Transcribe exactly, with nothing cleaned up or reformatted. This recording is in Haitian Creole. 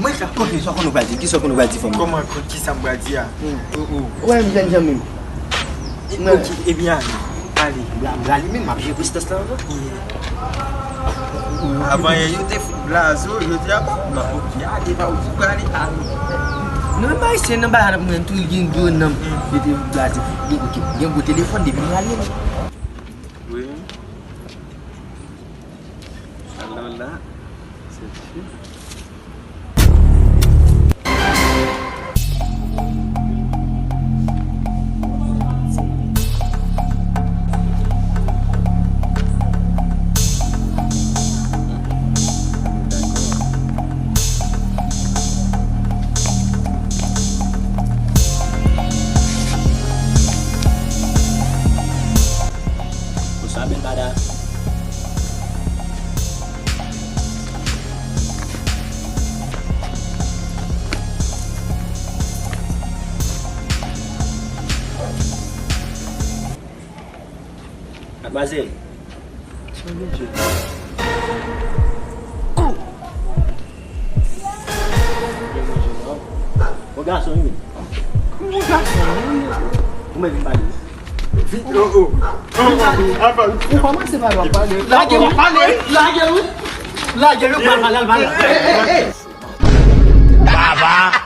Mwen ka. Ok, sa w konn ou pral di? Kisa w konn ou pral di fanmi? Kòman, ki sa m pral di a? Hmm. Oh, oh. Ou wè m jèn jan menm. Ok, ebyen ale. Ale. M pral, m pral ale menm, m ap jere prestans lan ankò. Avan yè, yo te fout blazo, jodi a pa. Non, ok, ale, pa ou prale, ale. Non, men ayisyen nan bagay la, mwen tou gen gwo nanm. Yo te blaze. Gen, ok, gen gwo telefòn depi m pral menm. Wi. Alò la, se ti. Bonswa, bèl madam. Madmwazèl. Bon gason, wi. Bon gason, wi. Ou mèt vin pale. Vin, oh, oh. Ou kòmanse pale, w ap pale. Lage, w ap pale. Lage, wi. Lage, wi, pale, pale, pale. Baba.